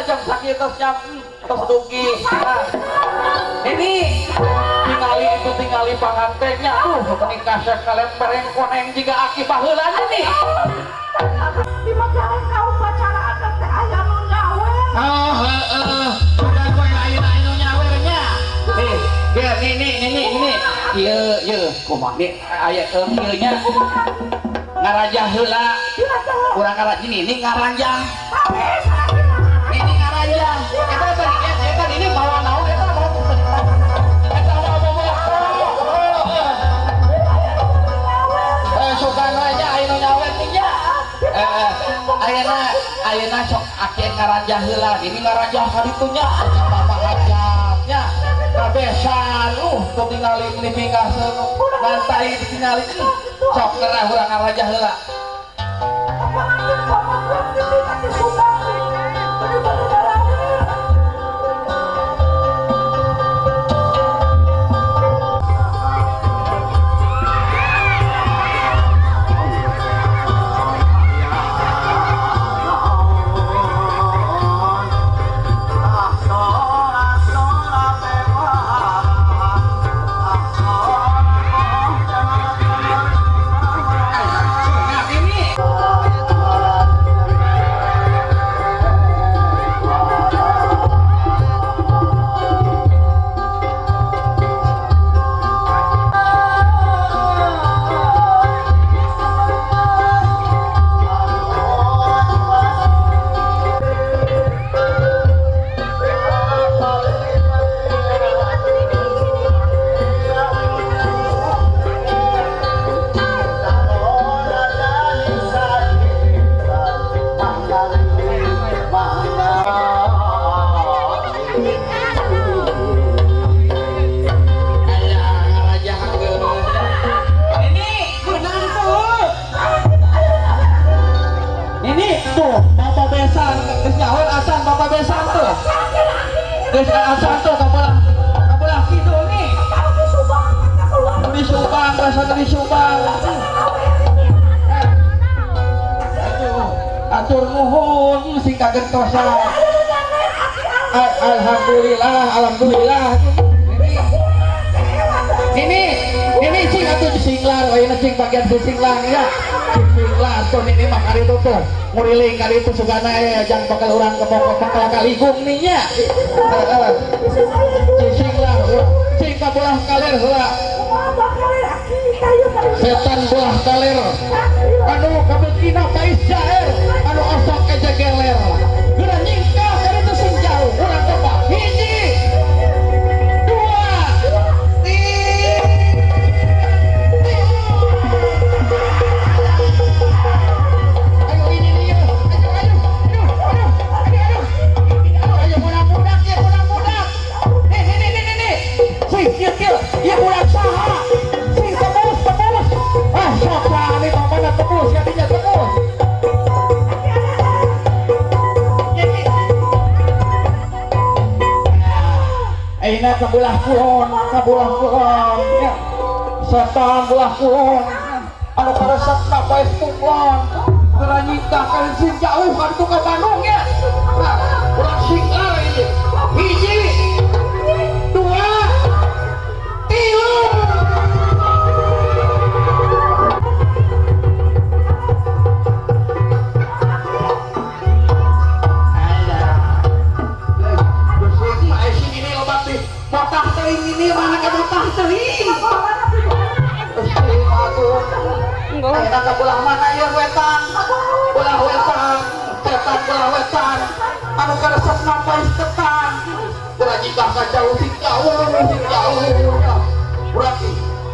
nya jam sakieu tos jam tos dugi. Nah, ini tingali itu tingali pangantennya tuh meni kasep kalempereng koneng jiga aki baheula nih. Di Majalengka upacara adat teh aya nu nyawer. Oh, heeh. Sudah kowe ayeuna anu nyawer nya. Nih, ya nih nih nih nih. Ieu ieu kumaha nih aya ieu nya. Ngarajah heula. Urang ngarajah ini ini ngaranjang. Ini ngaranjang. Eta tadi eta ini bawa naon eta bawa eta bawa bawa. Eh sugan we nya aya nu nyawer nih nya. Ayeuna ayeuna sok aki ngaranjah heula. Ini ngaranjah ka ditu nya. Bapak hajatnya. Kabesan tuh tingali meni bingah ngantai ditingali. Sok ngerah urang ngaranjah heula. Panganten bapak teh di Subang. Bade-bade narawer. Nah, ini aya ngarajah ini beunang tuh. Ini tuh Bapak Besan geus nyawer acan Bapak Besan tuh. Geus acan tuh kabelah kidul nih. Di Subang eta keluar. Di Subang, bahasa di Subang. Aduh, atur nuhun sing kagentosan. Alhamdulillah, alhamdulillah. Ini ini cing atuh singlar, ayeuna cing bagian si singlar ya. Cing singlar tuh ini mah kali itu tuh. Nguriling kali itu sugana ya jang bakal urang ke bakal kaligung nih nya. Heeh. Cing singlar, cing ka belah kaler heula. Setan belah kaler. Anu kabeukina pais jaer, anu osok eja geler. Geura nyingkah kali itu sing jauh, urang coba. Hiji, dua, tiga. Ayo ini nih, ayo, ayo, aduh, aduh, aduh, aduh, aduh, ayo budak-budak ya, budak-budak. Nih, nih, nih, nih, nih, sing, kieu, kieu, ieu budak saha? Sing tebus, tebus. Ah, sok ini bapana tebus, kadinya tebus. Ini. Ayeuna ka belah kulon, ka belah kulon, ya. Setan belah kulon. Anu karesepna paes puklon. Geura nyingkah ka sing jauh ka ditu ka Bandung ya. Nah, urang singlar ini. Hiji, dua, tilu. Aya. Gusti mah sing ini loba teh. Motah teuing ini mana ka motah teuing. Gusti agung. Ayeuna ka belah mana ieu wetan? Belah wetan, setan belah wetan. Anu karesepna paes ketan. Geura nyingkah ka jauh sing jauh, sing jauh. Urang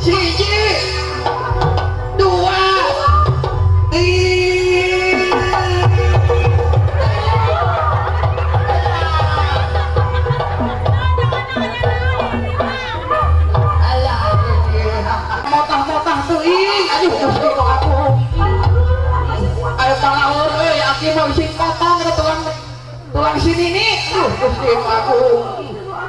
hiji, dua, tiga. Motah-motah teuing, aduh Gusti nu agung. Ayo palaur euy, aki mah sing potong eta tulang tulang sini nih. Aduh Gusti nu agung.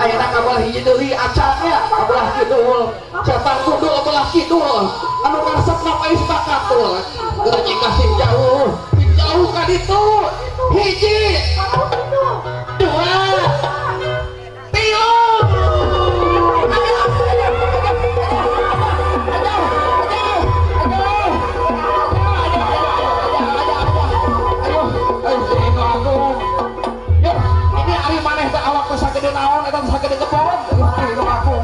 Ayeuna ka belah hiji deui acan nya, ka belah kidul. Setan kudul belah kidul. Anu karesepna pais bakatul. Geura nyingkah sing jauh, sing jauh ka ditu. Hiji, sagede kebon. Gusti nu agung.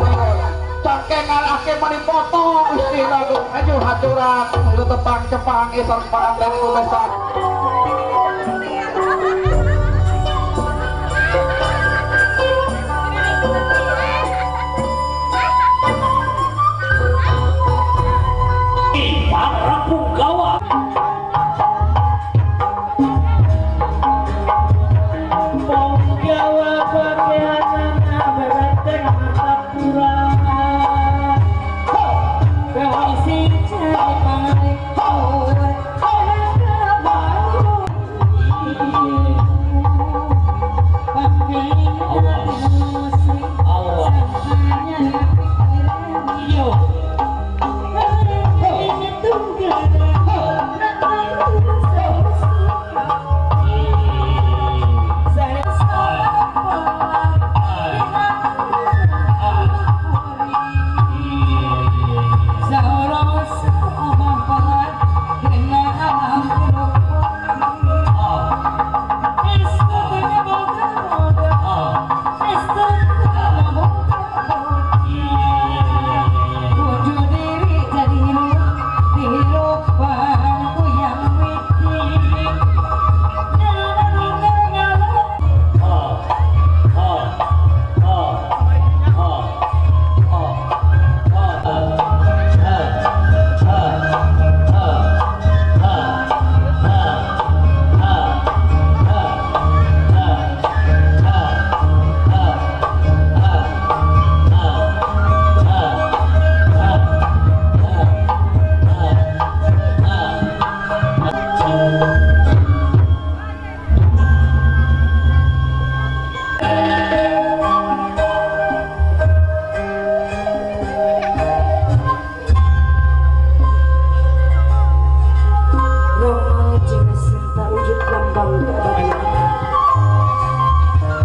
Cangkengan ake mani potong Gusti nu agung. Ajuh haturan lu tepang cepang isor panganten kubesan. Para punggawa punggawa pakaianana bebenteng Martapura isi cari pangalikur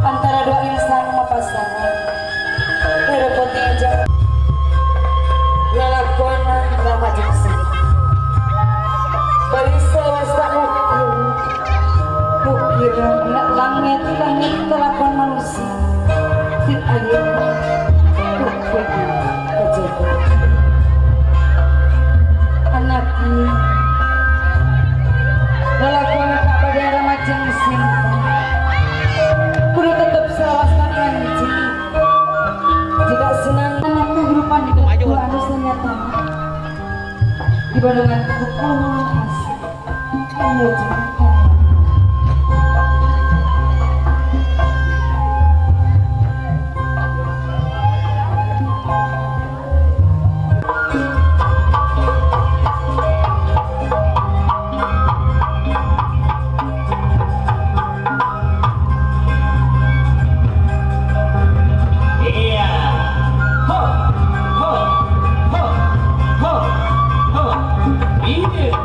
Antara dua insan sama pasangan repotnya lalakon lama jeung barisa wasta ukir langit langit kelakon manusia di ayeuna ukir kejadian anaknya lalakon kapada ramajeng sinta kudu tetep selawasna anjing jika senang anak kehidupan di dua anu senyata di barengan kuku asih ayo jeung. Iya. Ho, ho, ho, ho, ho. Iya.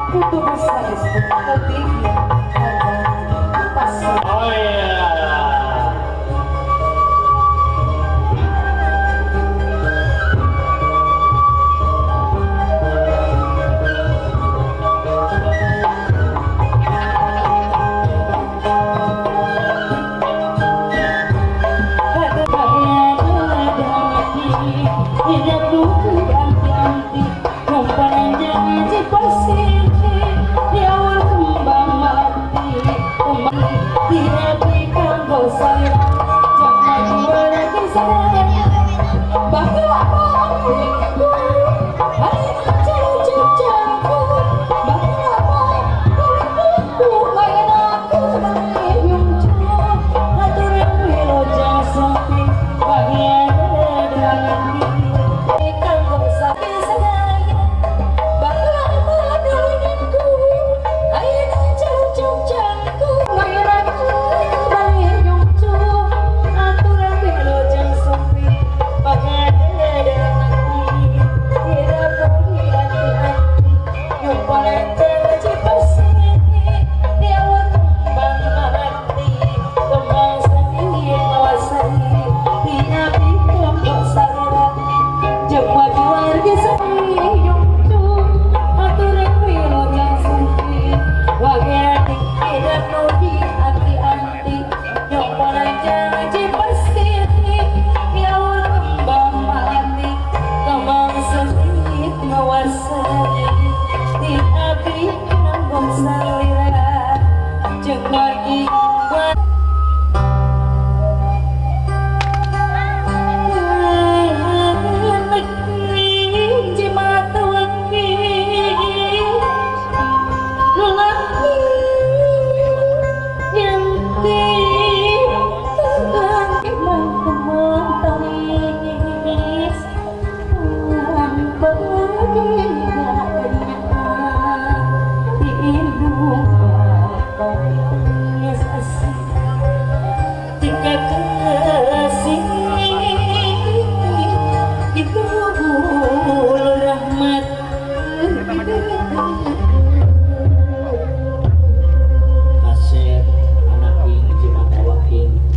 Putu saestu ketiga pas. Oh iya.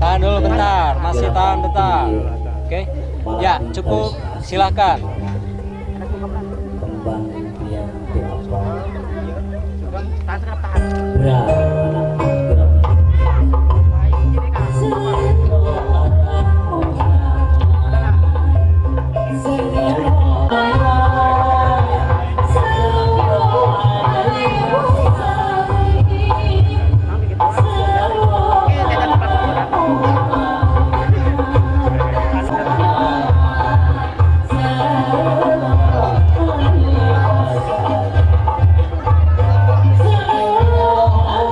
Tahan dulu bentar, masih tahan bentar. Oke, ya cukup, silakan. Kembang impian apa? Ya, Oh,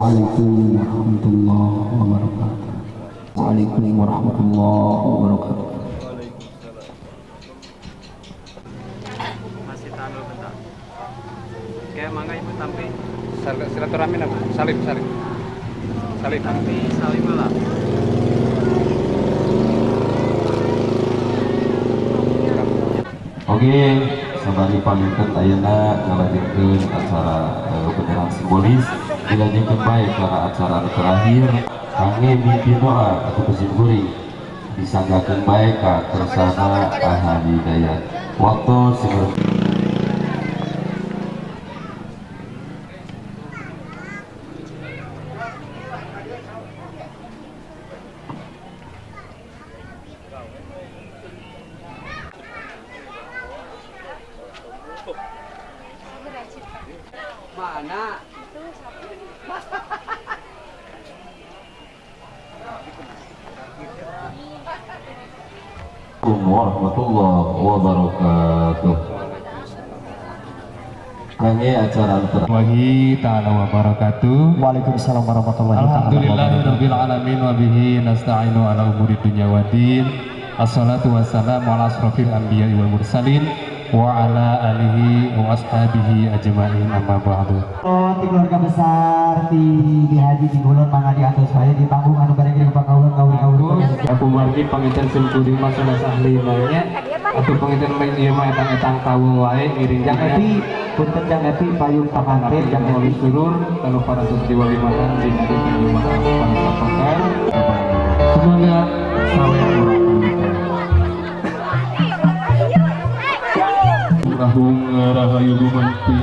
Assalamualaikum warahmatullahi wabarakatuh. Waalaikumsalam warahmatullahi wabarakatuh. Masih tahan dulu bentar. Oke, mangga Ibu tampi. Silaturahmi nama. Salim, salim. Salim. Tampi, salim lah. Oke, sabari panginten ayeuna ngalajengkeun acara bendera simbolis dilajengkeun bae kana acara anu terakhir kangge mimpi doa atau kuring disanggakeun bae ka kersana Ahadi Hidayat. Waktu sebelum Mana? Assalamualaikum warahmatullahi wabarakatuh. Kangge acara Warahmatullahi ta'ala wabarakatuh. Waalaikumsalam warahmatullahi taala wabarakatuh. Alhamdulillahirabbil alamin wa bihi nasta'inu ala umuri dunya waddin. Assalatu wassalamu ala asrofil anbiya'i wal mursalin wa ala alihi wa ashabihi ajma'in, amma ba'du. Di keluarga besar di Haji di Kulon mangga di atas saya di panggung anu bareng di panggung ngawur-ngawur. Aku margi panginten sim kuring mah sanes ahli nya atau panginten mah ieu mah etang-etang kawul wae ngiring. Jang Epi punten, Jang Epi payung panganten, Jang Epi surur tanu parantos diwalimahan di Tanjung Pangkapan. Semoga sawe rahung rahayu gumanti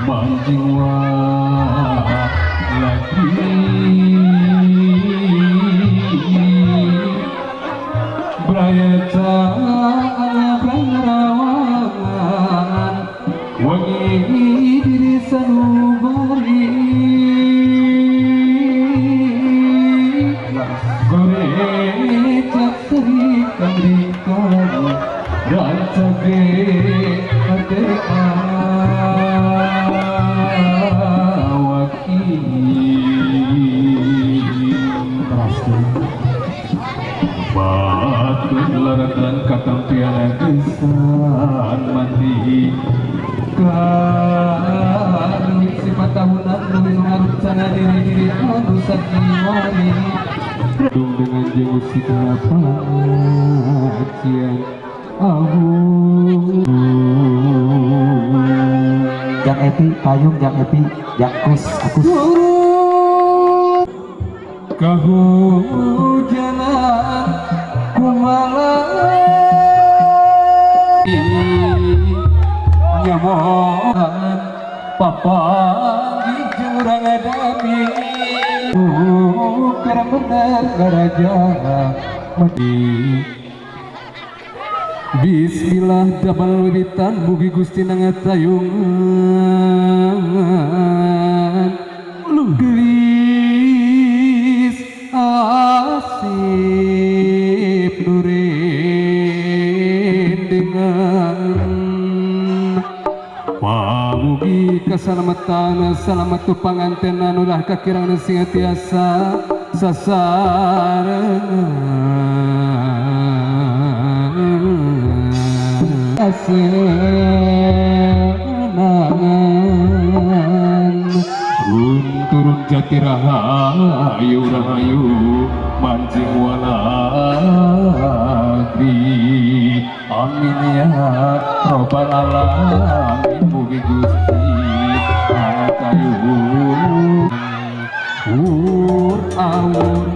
mancing lagi brayata brangarawangan wangi diri sanubari gore cak seri kamrikan rancage awaki batun laratan katampian gesan mandi kan sifat tahunan nulis ngarucana diri-diri anu sakimani dung dengan jeung sikap pengajian ahu. Jang Epi payung, Jang Epi Jang Kus aku kehujanan kumala nyamohan papanggih jurang adami keur bener garaja mati. Bismillah damel wiwitan mugi Gusti nangatayungan gelis asip nurindengan pamugi kasalamatan salamat tu pangantenan ulah kakirangan sing tiasa sasarengan asenangan turun jati rahayu rahayu mancing walagri amin ya robbal alamin mugi Gusti angatayu ur awur.